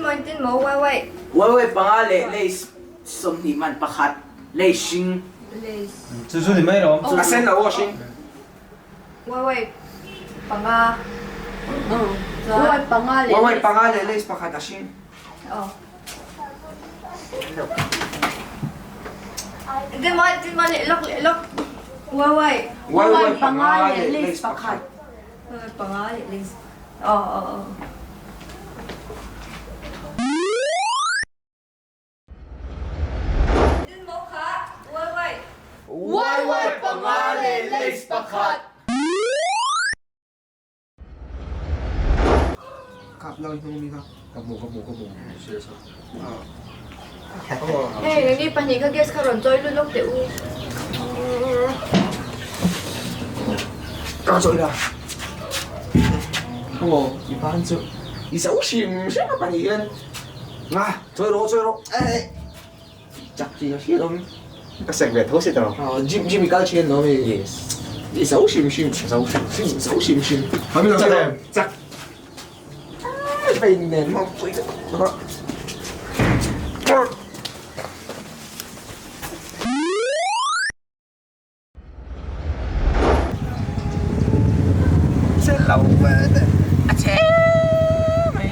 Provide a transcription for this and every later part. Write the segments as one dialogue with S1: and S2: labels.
S1: maw engtin maw wai wai.
S2: Wai wai panga leh lace 20 man pakhat lace hring.
S1: Lace.
S3: Chu chu ni mai rawh.
S4: A sen lo aw hring.
S1: Wai wai panga. Wai wai panga leh.
S4: Wai wai panga leh lace pakhat a hring.
S1: Aw. Engtin maw engtin maw leh lawk leh lawk. Wai wai.
S4: Wai wai panga leh lace pakhat.
S1: Wai wai panga leh lace. Aw aw aw.
S2: Wai wai panga leh lace pakhat.
S4: Kap lo hnung mi kha.
S3: Ka hmu ka hmu ka hmu serious a.
S1: Hei nangni pahnih kha gas kha rawn chawi lut lawk teh u.
S4: Ka chawi la. Aw i ban chu i zo hrim hrim a pahnih hian. Nga chawi rawh chawi rawh eh chak tih ka hriat awm.
S3: Ka sek ve tho si tawh.
S4: Aw gym gym i kal thin lo mi.
S3: Yes.
S4: I zo hrim hrim.
S3: Zo hrim hrim.
S4: Zo hrim hrim.
S3: Chak em?
S4: Chak. Vein nen maw pui ka rawh. Che lo ve te a che mai.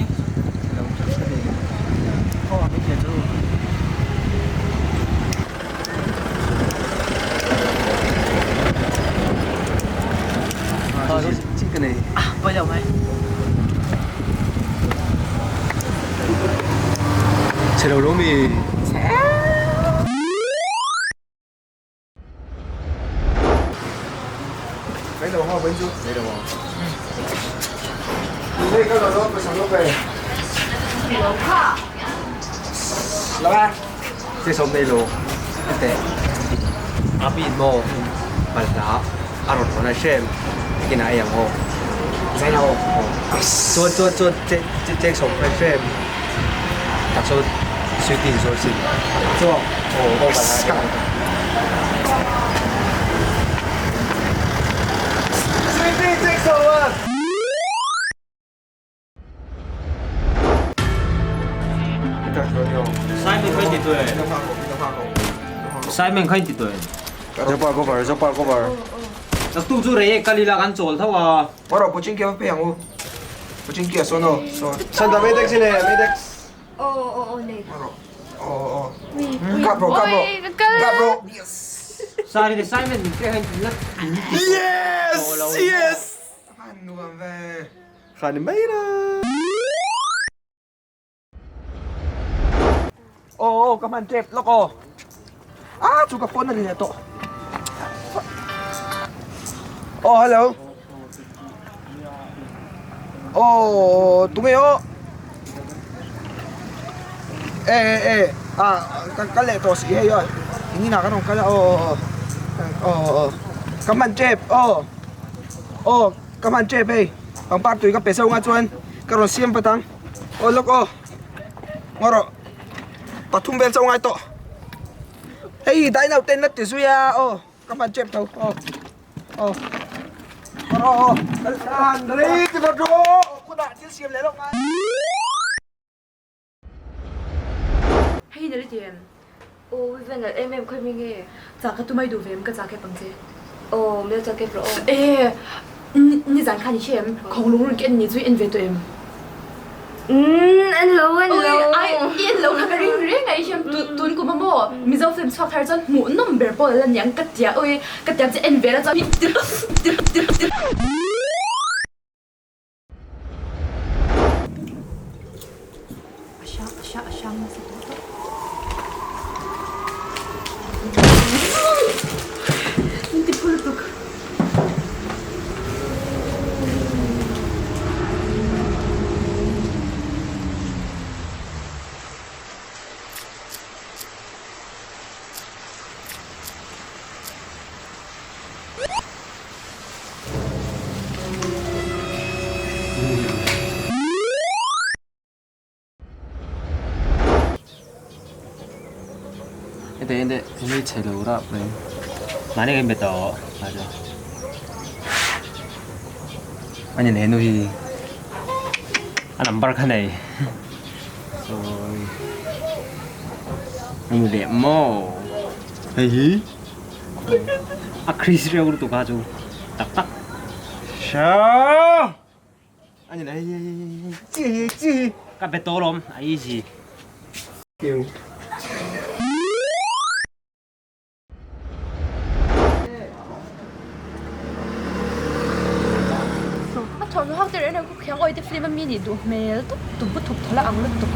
S3: Chhe lo lo mi.
S4: Mấy đầu hoa bánh chú.
S3: Mấy đầu hoa.
S4: Đây các đầu đó phải sáng lúc về. Là ba.
S3: Che sawm nei lo teh a pin maw balhla a rawn hawn a hrem kinah ei ang aw
S4: Zai lo.
S3: Chuan chuan chuan che che sawm a hrem tak sawn sweetie in zuar sin
S4: Chuan
S3: aw aw balhla ei ang.
S4: Sweetie che sawm a.
S5: Simon kha in ti tuai.
S3: Zopa cover, Zopa cover.
S5: Naktuk chu rei kal ila kan chawl tho a.
S4: Maro puching kia pe ang u. Puching kia so no. So.
S3: Santa Medex in e, Medex.
S1: Oh oh oh nei.
S4: Maro. Oh oh. Kap bro, kap bro. Kap bro. Yes.
S5: Sorry the Simon te khan la
S4: Yes! Yes! An nuam ve.
S3: Kha ni mai la.
S4: Aw aw ka hman tep lawk aw. Ah chu ka phone a ri leh tawh. Aw hello. Aw tunge aw. E e e ah ka kal leh tawh si hei aw. Eng inah ka rawn kal a aw aw aw aw ka hman tep aw aw. Ka hman tep hei, pangpar tui ka pe zauh nga chuan ka rawn siam vat ang. Aw lawk aw, ngaw rawh, pathum vel chauh ngai tawh. Hei dai nau ten la ti zui a, aw ka hman tep tho, aw aw ngaw rawh aw,
S6: An rei ti vat rawh.
S4: Khutah thil siam leh lawk ngai.
S7: Hei nali ti em?
S1: Aw Vivian nalh em em khawi mi nge?
S7: Chak ka tumai duh ve em ka chak ep ang che.
S1: Aw mel chak ep rawh aw.
S7: E nizan khan i hre em? Khawng lung run ka en ni chu i en ve tawh em?
S1: Umm en lo en lo.
S7: Oi ai i en lo kha ka ring reng a i hre em tun kum a maw Mizo film chhuak thar chuan hmuh nawm ber pawh la niang ka tia oi ka tia che en ve la chuan
S3: Hete hete hemi chhe lo rap mai.
S5: Mahni kan be tawh mahse.
S3: Ani leh nu hi.
S5: A number kha nei. Sawi. A mu leh maw?
S3: Hei hi.
S5: A Chris reuh lutuk a chu tak tak.
S3: Sha! Ani la hei hei hei hei chi hei chi.
S5: Ka be tawh lawm a easy.
S3: Kiu.
S7: A thawmhnaw hak te reng reng khu khiang awite film a mi nih duh hmel tawp tawp bu thawk thawl a ang lutuk.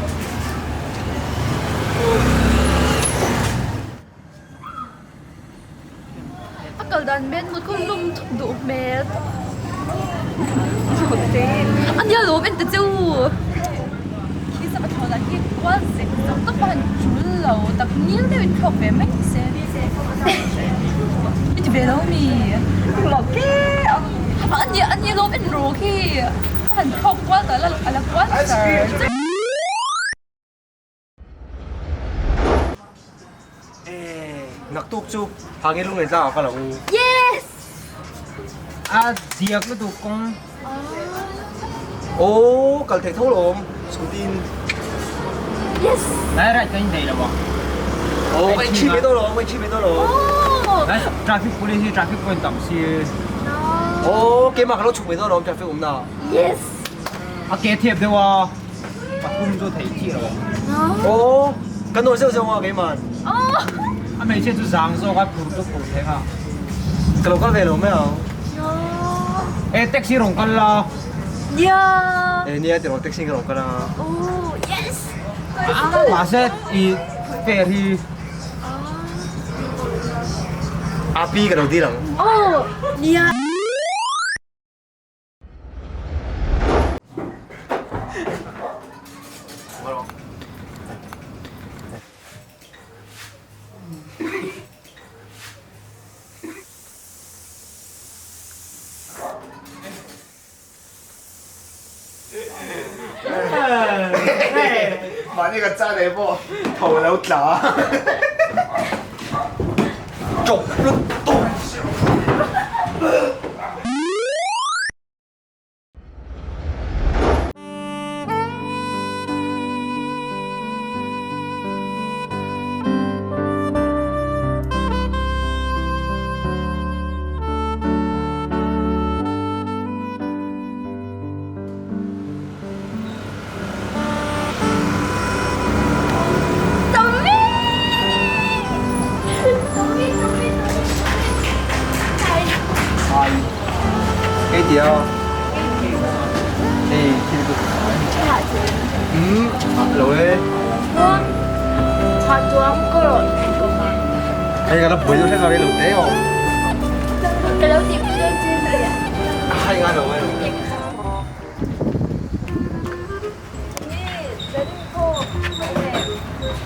S7: A kal dan men mut khu lum thawk duh hmel tawp. A nia lawm en ta che u. Khi sava thaw lah hi kual zek zawk tawp a han tul lo tak nil deuhin thlawk ve mai se. I ti ve lo mi? A nia a nia lawm en rawh khi. A han thlawk kual ta la a la kual char char.
S3: Naktuk chu hangin lung en tlang ah ka lo.
S7: Yes!
S5: A diak lutuk kawng.
S3: Aw kal theih tho lawm scooty in.
S7: Yes!
S5: Lai right ka in thei lo ang.
S3: Aw ka in chhi ve dawn lawm ka in chhi ve dawn lawm.
S5: Traffic police hi traffic point tam si.
S3: Aw keimah ka lo chhuk ve dawn lawm traffic awmna ah.
S7: Yes!
S5: A ke thiap deuh a. Pathum chu theih chiah lo ang.
S3: Aw, ka nawi zeuh zeuh a keimah.
S5: A hmeichhia chu zang zawk a phur chu phur thleng a.
S3: Ka lo kal ve lo mai ang.
S5: E taxi rawn kal la.
S1: Nia.
S3: E nia tiraw taxi ka rawn kal a.
S1: Oh yes.
S5: Mahse i fare hi.
S3: Api ka lo dil ang.
S1: Oh nia.
S6: Mahni ka cha leh pawh tho lo tla.
S3: Chawp lutuk. Cái gì không? Ê, khi được. Ừ, rồi. Hay là nó bùi cho cái lục tế không? Hay ngon rồi.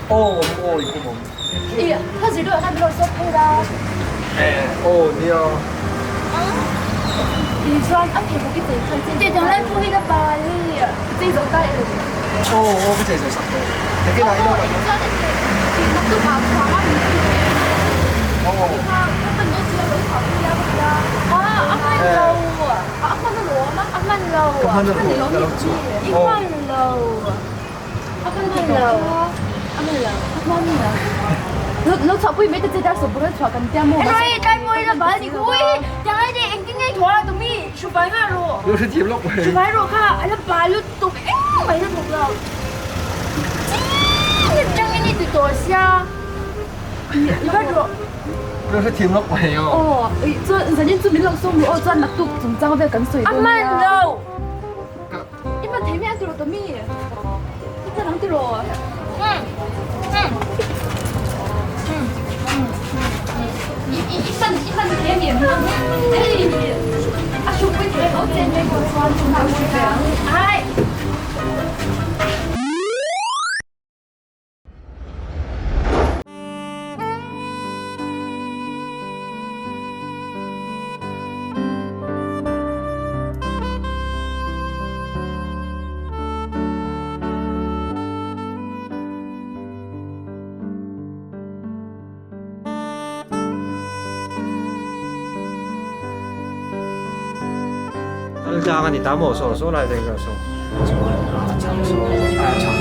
S3: Ồ, ồ, 이거 뭐. Ồ, nè. Ồ, ồ, cái này sập rồi. Cái này đâu vậy? Ồ. 又是记不录。又是听录没有？
S5: Kal tlang a ni ta maw? Saw saw lai te kha saw. Chuan a chang saw a chang.